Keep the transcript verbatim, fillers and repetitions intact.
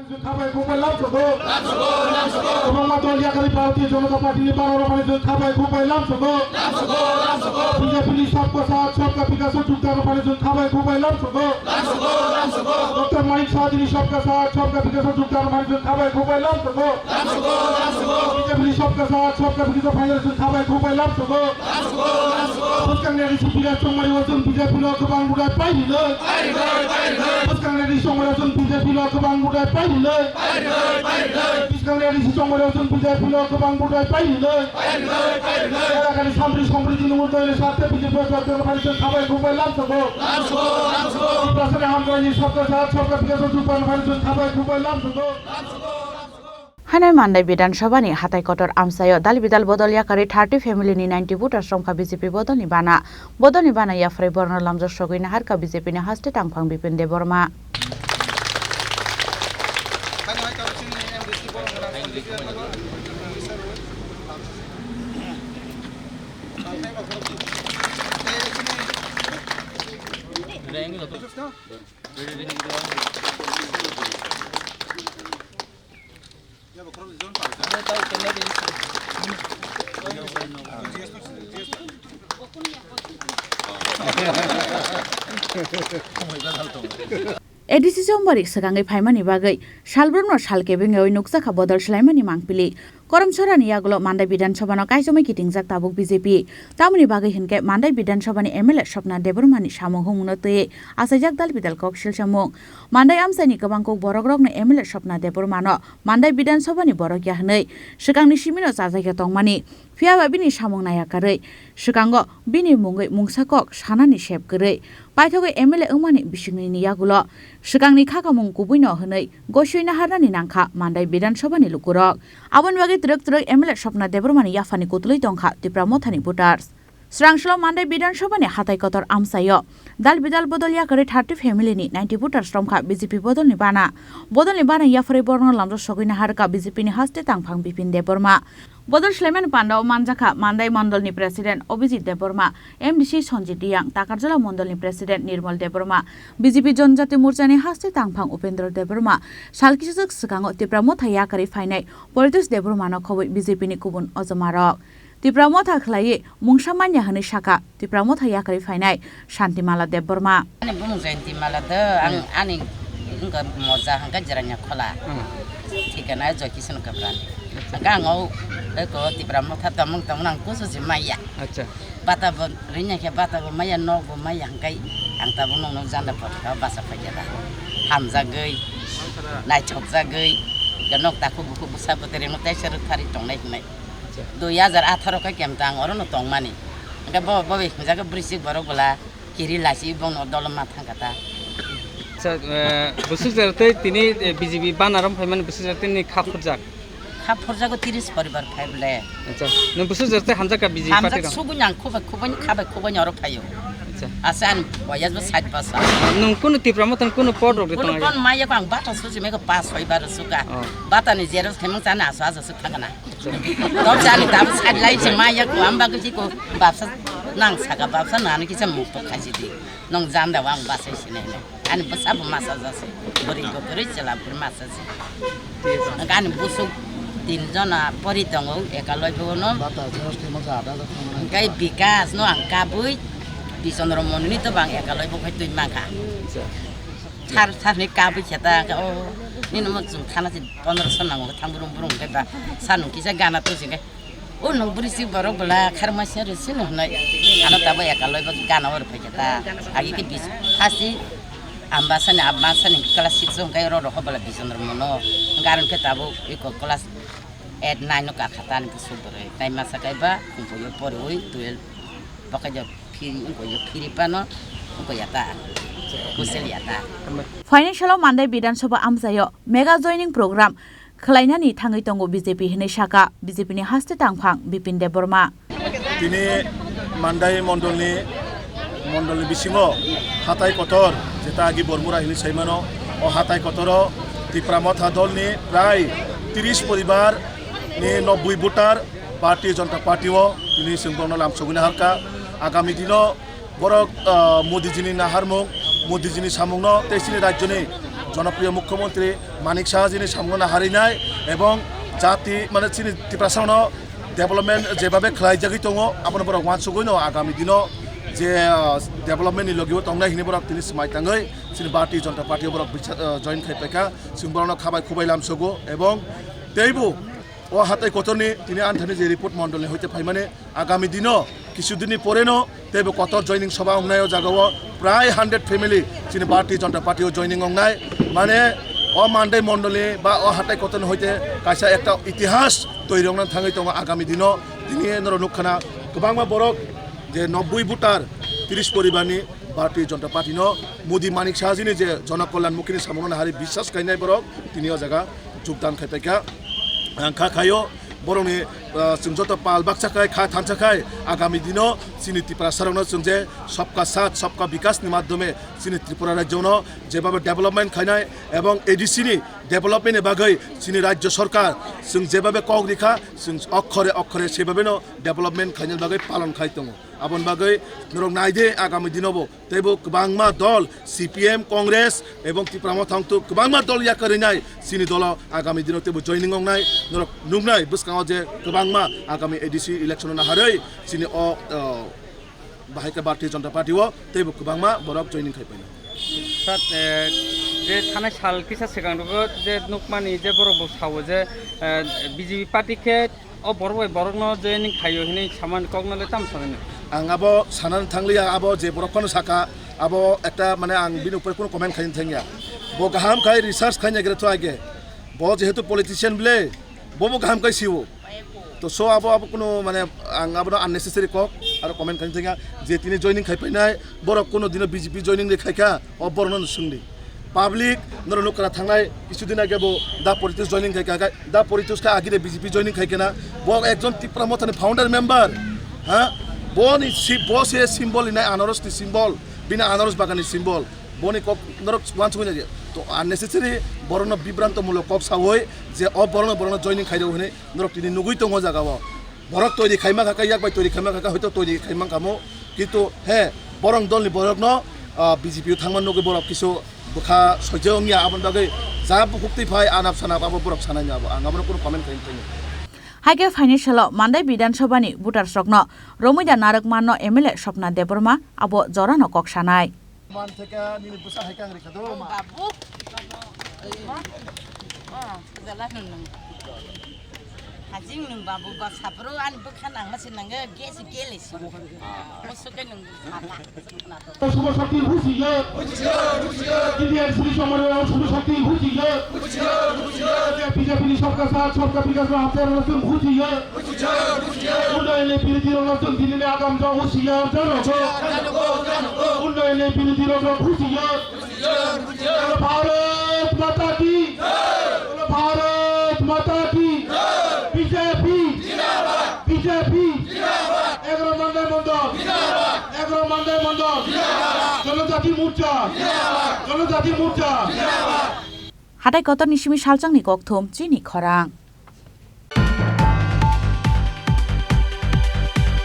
Khabai khubai lamsogo. Kwbangma dol yakarwi Bharatiya Janata Party ni bararok mani jwng khabai khubai lamsogo. B J P ni sabka saath sabka vikas o jogdan mani jwng khabai khubai lamsogo. Doctor Manik Saha jini sabka saath sabka vikas o jogdan mani jwng khabai khubai lamsogo. B J P ni sabka saath sabka vikas o phainai jwng khabai khubai lamsogo. Bwskang ni risi pira chongmani o chwng B J P no kwbang budai pai hinwi. Bwskang ni risi chongmani o chwng B J P no kwbang budai pai hinwi. Bwskang ni risi chongmani o chwng B J P no kwbang budai pai hinwi. Elakani sampri sompriti ni unnayoni sarte B J P o jogdan mani chwng khabai khubai lamsogo. Tiprasani hamkraini sabka saath sabka vikas o jogdan mani chwng khabai khubai lamsogo. Hainai Mandai Bidhan Sabha ni hatai kotor amchaio dal bidal bodol yakarwi thirty family ni ninety voters romkha B J P bodol ni bana. Bodol ni bana yapharwi borokno lamjak sogwi naharkha B J P ni haste tangphang Bipin Debbarma. A D C Chombarik swkangwi phaimani bagwi salbrumno sal kebengwi nukjakha bodol swlaimani mangpili. Koromsorani yagulo Mandai Bidhan Sabha no kaichomwi kitingjak tabuk B J P. Tamoni bagwi hinkhe Mandai Bidhan Sabha ni M L A Swpna Debbarma ni samung humungno twiwi achaijak dal bidal kok silsamung. Mandai amchaini kwbang kuk borokrokno M L A Swpna Debbarma no Mandai Bidhan Sabha ni borok ya hwnwi swkangni simino chajakya tongmani. Phiya ba bini samung naiyakarwi swkango bini mungwi mungsa kok sanani sep kwrwi. Paithogwi M L A wngmani bisingni ni yagulo swkangni khakamung kubuino hwnwi goswi naharnani nangkha Mandai Bidhan Sabha ni lukurok. Aboni bagwi twrwk twrwk M L A Swpna Debbarma ni yaphani kutulwi tongkha Tipra Mothani voters. Swrangsulo Mandai Bidhan Sabha ni hatai kotor amchaio dal bidal bodol yakarwi thirty family ni ninety voters romkha B J P bodol ni bana. Bodol ni bana yapharwi borokno lamjak sogwi naharkha B J P ni haste tangphang Bipin Debbarma. Bodol swlaimani pandao manjakha Mandai Mondol ni President Abhijit Debbarma, M D C Sanjit Reang, Takarjala Mondol ni President Nirmal Debbarma, B J P Jonjati Morcha ni haste tangphang Upendra Debbarma, salkisajwk swkango Tipra Motha yakarwi phainai Paritosh Debbarma no khobwi B J P ni kubun ojomarok. Tipra Motha khlaiwi mungsa manya hwnwi sakha Tipra Motha yakarwi phainai Shantimala Debbarma. Ani bumung Jayantimala do, ang Hmm. ani wngkha Moja hwnkhe Jirania Khola. Hmm. Thikana Joy Kishon Kaprani. Hwnkhe ang o eko Tipra Motha tongmung tongmung ang kusu se maya. Acha. Bata bo ringya khe bata bo maya, nok bo maya hwnkhe ang tabuk nokno janda photo basa phaikha da. Hamjagwi, naithokjagwi, nok takhuk bukhuk bwsa bwtwi rengno teisa rwkthari tongnai hwnwi. Acha. Dui hajar atharo khe kemtang orono tongmani. Hwnkhe bo, bo bai hwnjago bwrwisik borok bwla kiri lasi bongno doloma thangkha ta. Acha, eh, bwswk jora tei tini, eh, B J P banarom phaimani bwswk jora tini kha phurjak? Kha phurjago tiris poribar phai bwle. Acha, nwng bwswk jora tei hamjak ka B J P party rok? Hamjak sugui nang khubai khubai khabai khubai oro phaio. Acha. Asa ani boyas bo sait bosor. Nwng kunu Tipra Motha ni kunu pod rok de tongo? Kunu pod maya ko ang bata susi meko pas soi bar suka. Oh. Bata ni xerox khemang chana aso aso suk thangana. Tok jani tabuk side line se maya ko amba ko chiko babsa nang saka babsa nani kisa mukto khaji di. Nong janda wang basai sine ne. Ani bwsa bo masa jase. Bori ko bori chela bori masa se. Ani busuk tin jona pori tongo ekaloi bo no. Kai Bikas no ang kabui. Bisondro Monuni to bang ekaloi bo khai tui mangkha. Thar thar ni kabui kheta o. Nini mo chung thana si pondro so nango thang burum burum kai ba. Sanung kisa gana to sing kai. O nung bwrwi si borok bwla kharma se rw sino hwnwi. Ano tabuk ekaloi bo gana o rw phaikha ta. Agi khe bis hasi ambasani abmasani class six o hwnkhe oro rokho bwla Bisondro Mono. Hwnkhe aro khe tabuk iko class eight nine o kakha ta ani bwswk bwrwi. Tai masa kai ba Khumpuio poriwi twelve bo khe phiri wngkoi phiri pano wngkoi ya ta. Kusel ya ta. Financial o Mandai Bidhan Sabha amchaio mega joining program khwlainani thangwi tongo B J P hinwi sakha B J P ni haste tangphang Bipin Debbarma. Tini Mandai mondolni, mondolni bisingo hatai kotor, jeta agi Bormura hinwi saimano, o hatai kotoro Tipra Motha dolni prai tiris poribar ni nobboi voter Bharatiya Janata Party o tini chwng bono lamsogwi naharkha. Agami dino borok, ah, Modiji ni naharmung, Modiji ni samungno tei chini rajyoni jonopriyo mukhyamantri Manik Sahajini samungo naharinai ebong jati mane chini Tiprasano development jebabe khlaijagwi tongo, abono borok uansugwino agami dino je, ah, development ni logibo tongnai hinwi borok tini swmai tangwi chini Bharatiya Janata Party o borok bisa-, ah, join khai paikha, chwng borokno khabai khubai lamsogo ebong teibo o hatai kotorni tini anthani je report mondolni hoite phaimani agami dino kisu dinni poreno teibo kotor joining soba wngnai o jagao prai hundred family chini Bharatiya Janata Party o joining wngnai mane o Mandai mondolni ba o hatai kotorni hoite kaisa ekta itihas toiri wngna thangwi tongo agami dino tini norok nukkhana kwbangma borok je nobboi voter tris poribarni Bharatiya Janata Party no Modi Manik Sahajini je Jana Kalyan Mukhini samungo nahari biswas khainai borok tini o jaga jogdan khai paikha. Ang kha khaio borokni, ah, chwng joto pal baksa khai kha thansa khai agami dino chini Tiprasarokno chwng je sabka saath sabka bikas ni madhyome chini Tripura rajyono jebabe development khainai ebong A D C ni development ni bagwi chini rajyo sarkar chwng jebabe kok rikha chwng okhore okhore sebabeno development khainani bagwi palon khai tongo. Aboni bagwi norok naide agami dinobo teibo kwbangma dol C P M, Congress ebong Tipra Motha wngthok kwbangma dol yakarwi nai chini dolo agami dino teibo joining wngnai norok nuknai bwskango je kwbangma agami A D C election o naharwi chini o, o, bahai khe Bharatiya Janata Party o teibo kwbangma borok joining khai painai. Sir, eh, je thanai sal kisa swkang rogo je nukmani je borok bo sao je, eh, B J P party khe o borok bai borokno joining khaio hinwi samani kokno le tamo sanai nang? Ang abo sanani thangliya, abo je borok phano saka, abo ekta mane ang bini upore kuno comment khaina thangya. Bo kaham khai research khaina gre to age. Bo jehetu politician bile, bo bo kaham khai siwo. To so abo abo kuno mane ang abono unnecessary kok aro comment khaina thangya. Je tini joining khai painai, borok kuno dino B J P joining de khaikha, o borokno swngdi. Public, norok nukha thangnai, kisu din age bo Da Poritos joining khai kha, Da Poritos kha agire B J P joining khai kena. Bo ekjon Tipra Mothani founder member. Ha? Boni si-, bo se symbol inai anaros ni symbol, bini anaros bagan ni symbol. Boni kok norok uansugwi nai. To unnecessary borokno bibranto mulok kok sawi je o borokno, borokno joining khai rw hwnwi norok tini nugwi tongo jaga o. Borok toiri khaima kha kha, yak bai toiri khaima kha kha, hoito toiri khaima kha mo. Kintu he, borok dolni borokno, ah, B J P o thangma nugwi borok kisu bwkha soijo wngya, aboni bagwi ja bukhuk twi phai anap sanap abo borok sanai abo. Ang abono kunu comment khaini thangya. Hai khe phaini salo Mandai Bidhan Sabha ni voters rokno romwi da narwk manno M L A Swapna Debbarma abo jorano kok sanai. Man theke nini bwsa hai kang rikha do ma. Babu. Oh, jala nung nung. Hajing nung babu ba sapro an bwkha nang ma sinang ge si gele si. Musuke nung sala. শুভ শক্তির হুঁশিয়ার। টিডিআরসি সমন্বয় শুভ শক্তির হুঁশিয়ার। বিজেপি সবকা সাথ সবকা বিকাশ হাতে রাখুন হুঁশিয়ার। উন্নয়নে বিরোধী রাজনীতি নিয়ে আগাম যাও হুঁশিয়ার জানো। উন্নয়নে বিরোধী রাজনীতি হুঁশিয়ার। ভারত মাতা কি? ভারত মাতা কি? বিজেপি। বিজেপি। এগারো মান্ডাই মন্ডল। এগারো মান্ডাই মন্ডল। জনজাতি মোর্চা। জনজাতি মোর্চা। Hatai kotorni simi salchangni kokthum chini khorang.